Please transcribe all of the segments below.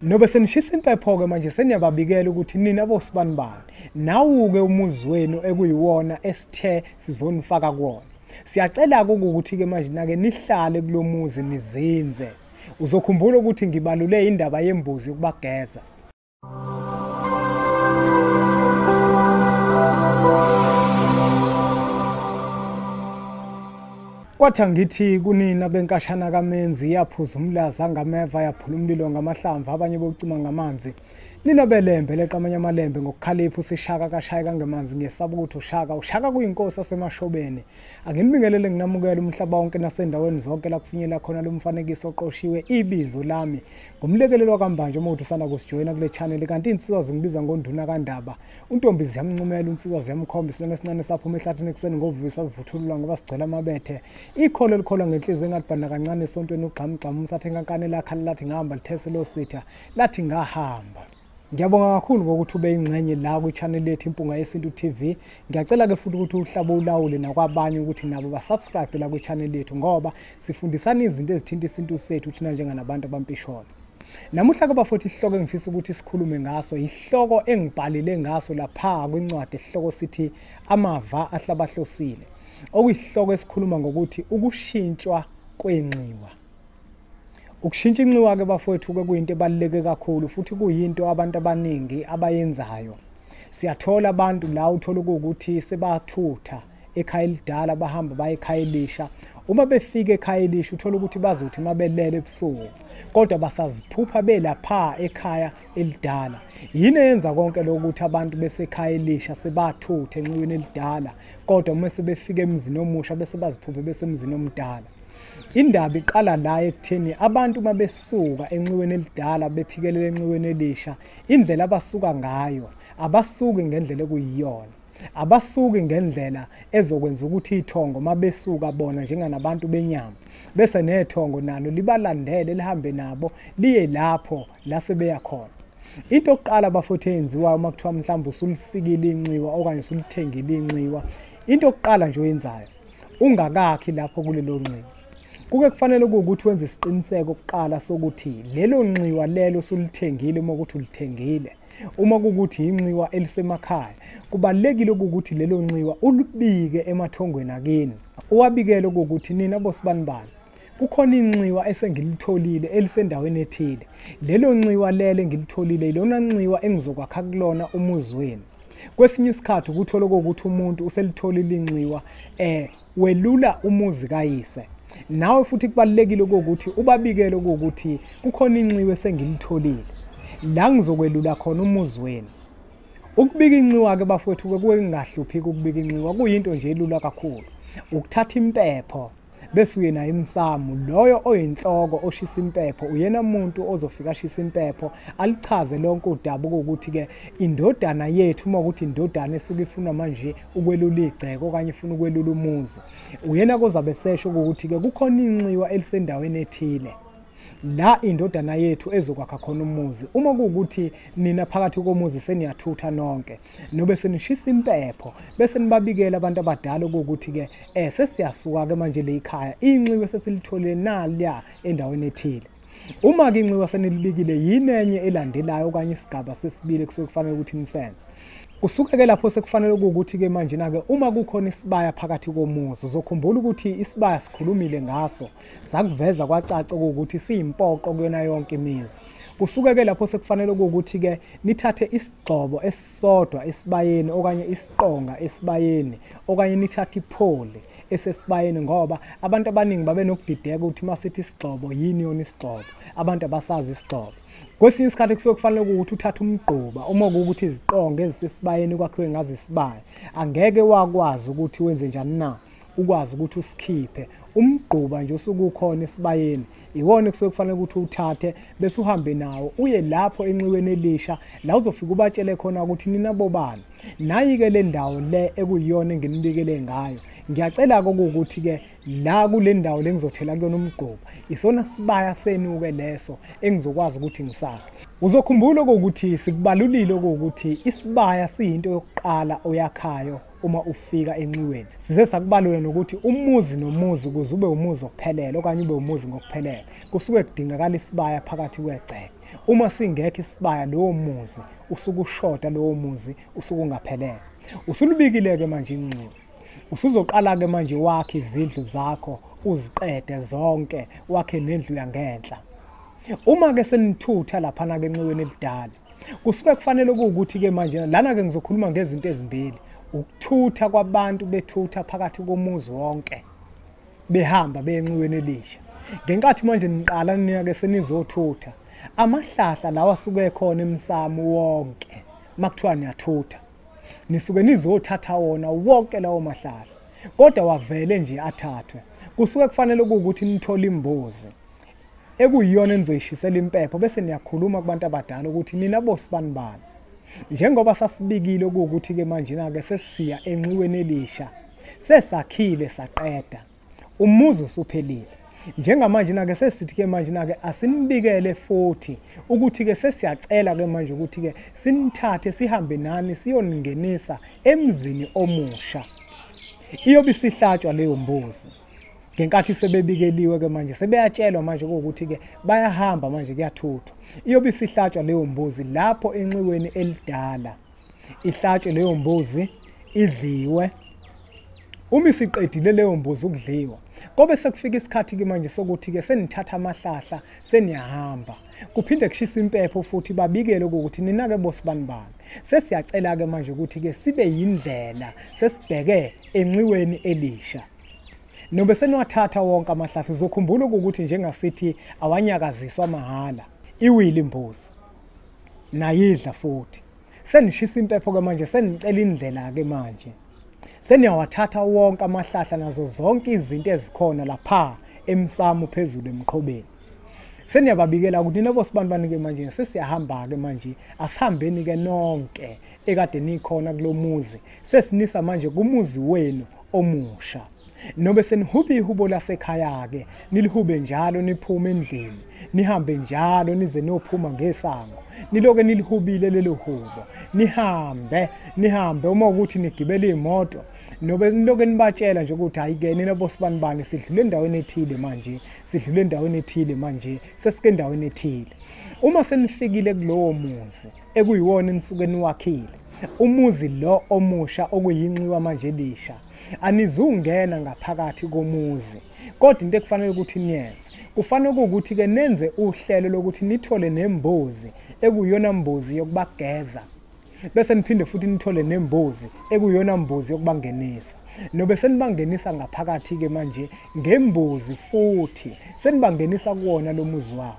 Nobe senishisa impepho-ke manje seniyababikela ukuthi nina bosibanibani nawu-ke umuzi wenu ekuyiwona esithe sizonifaka kuwona. Siyacela-ke ukuthi-ke manje nake nihlale kulo muzi nizinze. Uzokhumbula ukuthi ngibalule indaba yembuzi yokubageza. Kwathi angithi kunina benkashana kaMenzi yaphuza umlaza ngameva yaphula umlilo ngamahlamvu abanye bocima ngamanzi. Nina belembe leqa amanye amalembe ngokukhalipha usishaka kashayeka ngemanzi ngiyesaba ukuthi ushaka kuyinkosi asemashobeni. Anginibingelele nginamukela umhlaba wonke nasendaweni zonke la kufinyela khona lo mfanekiso oqoshiwe ibizo lami. Ngumlekelelo kaMbanje uma uthi usanda kusijoyina kule channel kanti insizwa zingibiza ngonduna kaNdaba. Untombi ziyamncumela insizwa ziyamkhomba isilwane esincane saphuma ehlathini ekuseni ngovuvi savuthululwa ngoba sigcwele amabethe. Ikholo elikholwa ngenhliziyo engathi banda kancane esontweni ugxamgxam umsathe enkankane lakhala lathi ngihamba lithese lo sitha lathi ngahamba. Ngiyabonga kakhulu ngokuthi ube ingxenye la kwi-channel yethu Impunga Yesintu TV. Ngiyacela ke futhi ukuthi uhlabe ulawule nakwabanye ukuthi nabo basubscribe la kwi-channel yethu ngoba sifundisana izinto ezithinta isintu sethu thina njenganabantu abampisholo. Namuhla ke bafuthi isihloko engifisa ukuthi sikhulume ngaso isihloko engibhalile ngaso lapha kwincwadi isihloko sithi amava ahlabahlosile. Okuyisihloko esikhuluma ngokuthi ukushintshwa kwenxiwa. Ukushintsha inxiwa ke bafowethu ke kuyinto ebaluleke kakhulu futhi kuyinto abantu abaningi abayenzayo. Siyathola abantu la uthola ukuthi sebathutha ekhaya elidala bahamba baye ekhaya elisha. Uma befika ekhaya elisha uthola ukuthi bazothi mabelele ebusuku kodwa basaziphupha belapha ekhaya elidala. Yini eyenza konke lokuthi abantu besekhaya elisha sebathuthe enxiweni elidala kodwa uma sebefika emzini omusha bese baziphuphe besemzini omdala? Indaba iqala la ekutheni abantu uma besuka enxiweni elidala bephikelela enxiweni elisha, indlela abasuka ngayo abasuki ngendlela ekuyiyona, abasuki ngendlela ezokwenza ukuthi ithongo mabesuka bona njenganabantu benyama bese nethongo nalo libalandele lihambe nabo liye lapho la sebeya khona. Into yokuqala bafuthi eyenziwayo uma kuthiwa mhlawumbe usulisikile inxiwa okanye usulithengile inxiwa, into yokuqala nje oyenzayo ungakakhi lapho kulelo nxiwa kuke kufanele ukuthi wenze isiqiniseko kuqala sokuthi lelo nxiwa lelo sulithengile uma ukuthi ulithengile, uma kukuthi inxiwa elisemakhaya kubalekile ukuthi lelo nxiwa ulibike emathongweni akini, uwabikele ukuthi nina bosibanibani kukhona inxiwa esengilitholile elisendaweni ethile, lelo nxiwa lele engilitholile ilona nxiwa engizokwakha kulona umuzi wenu. Kwesinye isikhathi ukuthola ukuthi umuntu uselitholile inxiwa welula umuzi kayise. Nawe futhi kubalulekile ukuthi ubabikele ukuthi kukhona inxiwa esengilitholile la ngizokwelula khona umuzi wenu. Ukubika inxiwa ke bafowethu ke kuke kungahluphi ukubika inxiwa, kuyinto nje elula kakhulu. Ukuthatha impepho bese uye nayo emsamo, loyo oyinhloko oshisa impepho uyena umuntu ozofika ashisa impepho alichaze lonke udaba ukuthi ke indodana yethu uma ukuthi indodana esuke ifuna manje ukwelula igceke okanye ifuna ukwelula umuzi, uyena kozabe sesho ukuthi ke kukhona inxiwa elisendaweni ethile la indodana yethu ezokwakha khona umuzi. Uma kuwukuthi nina phakathi komuzi seniyathutha nonke nobe senishisa impepho bese nibabikela abantu abadala ukuthi ke sesiyasuka ke manje le ikhaya inxiwa sesilitholile naliya endaweni ethile. Uma ke inxiwa senilibikile yini enye elandelayo okanye isigaba sesibili kusuke kufanele ukuthi nisenze? Kusuke ke lapho sekufanele ukuthi ke manje na ke uma kukhona isibaya phakathi komuzi uzokhumbula ukuthi isibaya sikhulumile ngaso sakuveza kwacaca ukuthi siyimpoqo kuyona yonke imizi. Kusuke ke lapho sekufanele ukuthi ke nithathe isigxobo esisodwa esibayeni okanye isiqonga esibayeni okanye nithathe ipholi esesibayeni, ngoba abantu abaningi babe nokudideka ukuthi masithi isigxobo yini yona isigxobo, abantu abasazi isigxobo. Kwesinye isikhathi kusuke kufanele ukuthi uthathe umgquba uma kuwukuthi iziqonga ezisesibayeni kwakhiwe ngazo isibaya angeke wakwazi ukuthi wenze njani na ukwazi ukuthi usikhiphe umgquba nje osukukhona esibayeni, iwona kusuke kufanele ukuthi uthathe bese uhambe nawo uye lapho enxiweni elisha la uzofika ubatshele khona ukuthi nina bobani nayi ke le ndawo le ekuyiyona enginibikele ngayo. Ngiyacela ukuthi ke la kule ndawo lengizothela kuyona umgquba isona sibaya senu ke leso engizokwazi ukuthi ngisakhe. Uzokhumbula ukuthi sikubalulile ukuthi isibaya siyinto yokuqala oyakhayo uma ufika enxiweni. Size sakubalula nokuthi umuzi nomuzi ukuze ube umuzi okuphelele okanye ube umuzi ngokuphelele kusuke kudingakala isibaya phakathi kwegceke. Uma singekho isibaya, lowo muzi usuke ushoda, lowo muzi usuke ungaphelele. Usulubikile-ke manje inxiwa, usuzoqala-ke manje wakhe izindlu zakho uziqede zonke, wakhe nendlu yangenhla. Uma-ke senithutha laphana-ke enxiweni elidala, kusuke kufanele kuwukuthi-ke manje lana-ke ngizokhuluma ngezinto ezimbili: ukuthutha kwabantu bethutha phakathi komuzi wonke behamba beye enxiweni elisha. Ngenkathi manje niqala nina-ke senizothutha, amahlahla lawa asuke ekhona emsamo wonke, makuthiwa niyathutha nisuke nizothatha wona wonke lawo mahlahla, kodwa wavele nje athathwe. Kusuke kufanele kuwukuthi nithole imbuzi ekuyiyona enizoyishisela impepho, bese niyakhuluma kubantu abadala ukuthi nina bosibanibani, njengoba sasibikile okuwukuthi-ke manje-ke sesiya enxiweni elisha, sesakhile saqeda, umuzi usuphelile. Njengamanje-ke sesithi-ke manje-ke asinibikele futhi ukuthi-ke sesiyacela-ke manje ukuthi-ke sinithathe sihambe nani siyoningenisa emzini omusha. Iyobe isihlatshwa leyo mbuzi. Ngenkathi sebebikeliwe-ke manje sebeyatshelwa manje ukuthi-ke bayahamba manje kuyathuthwa. Iyobe isihlatshwa leyo mbuzi lapho enxiweni elidala. Ihlatshwe leyo mbuzi, idliwe. Uma isiqedile leyo mbuzi ukudliwa, kobe sekufika isikhathi-ke manje sokuthi-ke senithatha amahlahla seniyahamba. Kuphinde kushisa impepho futhi babikele ukuthi nina-ke bosibanibani, sesiyacela-ke manje ukuthi-ke sibe yindlela sesibheke enxiweni elisha. Nobe seniwathatha wonke amahlahla, uzokhumbula ukuthi njengasithi awanyakaziswa mahhala, iwile imbuzi nayidla futhi. Senishisa impepho-ke manje, senicela indlela-ke manje, seniyawathatha wonke amahlahla nazo zonke izinto ezikhona lapha emsamo phezulu emqhobeni. Seniyababikela ukuthi nina bosibanibani-ke manje sesiyahamba-ke manje, asihambeni-ke nonke ekade nikhona kulo muzi, sesinisa manje kumuzi wenu omusha. Nobe senihuba ihubo lasekhaya-ke, nilihube njalo niphume endlini, nihambe njalo nize niyophuma ngesango, niloke nilihubile lelo hubo, nihambe nihambe. Uma ukuthi nigibele imoto, nobe niloke nibatshela nje ukuthi hhayi-ke nina bosibanibani sidlule endaweni ethile manje, sidlule endaweni ethile manje, sesike endaweni ethile. Uma senifikile kulowo muzi ekuyiwona enisuke niwakhile, umuzi lo omusha okuyinxiwa manje elisha, anizungena ngaphakathi komuzi. Kodwa into ekufanele ukuthi niyenze, kufanele ukuthi-ke nenze uhlelo lokuthi nithole nembuzi ekuyiyona mbuzi yokubageza, bese niphinde futhi nithole nembuzi ekuyiyona mbuzi yokubangenisa. Nobe senibangenisa ngaphakathi-ke manje ngembuzi futhi senibangenisa kuwona lo muzi wabo.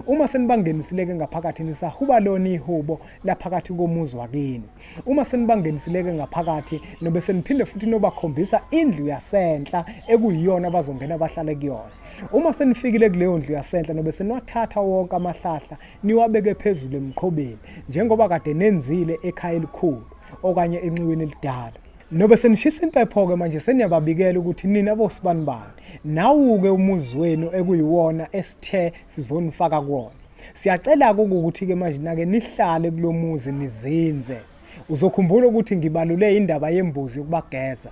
Uma senibangenisile-ke ngaphakathi, nisahuba lona ihubo laphakathi komuzi wakini. Uma senibangenisile-ke ngaphakathi, nobe seniphinde futhi nobakhombisa indlu yasenhla ekuyiyona abazongena bahlale kuyona. Uma senifikile kuleyo ndlu yasenhla, nobe seniwathatha wonke amahlahla niwabeke phezulu emqhobeni njengoba kade nenzile ekhaya elikhulu okanye enxiweni elidala. Nobe senishisa impepho-ke manje, seniyababikela ukuthi nina bosibanibani, nawu-ke umuzi wenu ekuyiwona esithe sizonifaka kuwona. Siyacela-ke ukuthi-ke manje nake nihlale kulo muzi nizinze. Uzokhumbula ukuthi ngibalule indaba yembuzi yokubageza.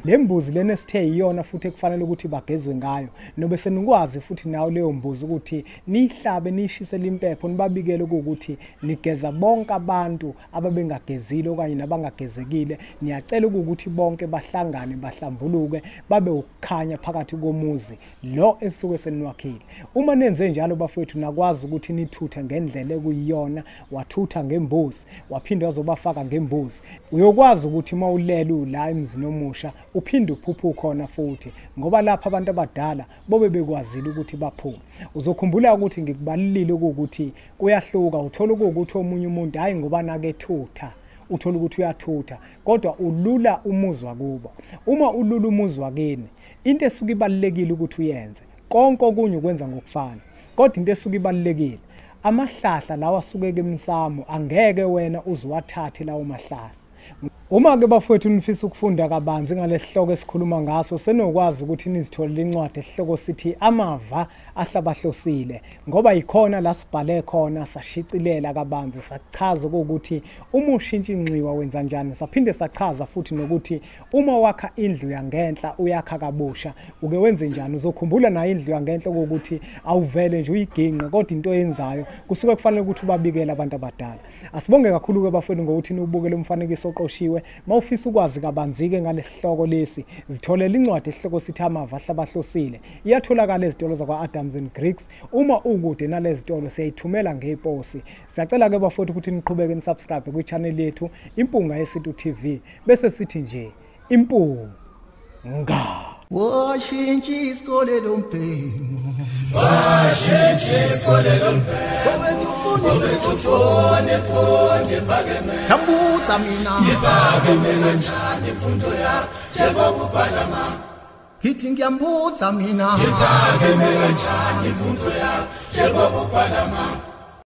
Le mbuzi lena esithe iyona futhi ekufanele ukuthi bagezwe ngayo, nobe senikwazi futhi nayo leyo mbuzi ukuthi niyihlabe niyishisele impepho, nibabikele ukuthi nigeza bonke abantu ababengagezile okanye nabangagezekile. Niyacela ukuthi bonke bahlangane bahlambuluke babe ukukhanya phakathi komuzi lo esuke seniwakhile. Uma nenze njalo bafowethu, nakwazi ukuthi nithuthe ngendlela ekuyiyona, wathutha ngembuzi waphinde wazobafaka ngembuzi, uyokwazi ukuthi uma ulele la emzini omusha uphinde uphuphe ukhona futhi, ngoba lapha abantu abadala bobe bekwazile ukuthi baphume. Uzokhumbula ukuthi ngikubalulile ukuthi kuyahluka, uthola ukuthi omunye umuntu hayi ngoba nakethutha uthola ukuthi uyathutha, kodwa ulula umuzi wakubo. Uma ulula umuzi wakini, into esuke ibalulekile ukuthi uyenze, konke okunye ukwenza ngokufana, kodwa into esuke ibalulekile, amahlahla lawa asuke emsamo angeke wena uziwathathe lawo mahlahla. Uma-ke bafowethu nifisa ukufunda kabanzi ngalesihloko esikhuluma ngaso, senokwazi ukuthi nizitholele incwadi esihloko sithi Amava Ahlabahlosile, ngoba yikhona la sibhale khona sashicilela kabanzi, sachaza ukuthi uma ushintsha inxiwa wenza njani, saphinde sachaza futhi nokuthi uma wakha indlu yangenhla uyakha kabusha uke wenze njani. Uzokhumbula nayo indlu yangenhla ukuthi awuvele nje uyiginqe, kodwa into oyenzayo kusuke kufanele ukuthi ubabikele abantu abadala. Asibonge kakhulu-ke bafowethu ngokuthi niwubukele umfanekiso oqoshiwe. Mawufisa ukwazi kabanzi-ke ngalesihloko lesi, zitholele incwadi esihloko sithi Amava Ahlabahlosile. Iyatholakala ezitolo zakwa-Adams and Griggs. Uma ukude nalezi zitolo siyayithumela ngeposi. Siyacela-ke bafowethu ukuthi niqhubeke nisubscribe kwi-channel yethu Impunga Yesintu TV, bese sithi nje impunga. Washintsha isikole lombhemu, washintsha isikole lombhemu, ufune mfundo ephakeme. Ngambuza mina iphakeme kanjani imfundo yakho njengoba ubhala ma? Ngithi ngiyambuza mina iphakeme kanjani imfundo yakho njengoba ubhala ma?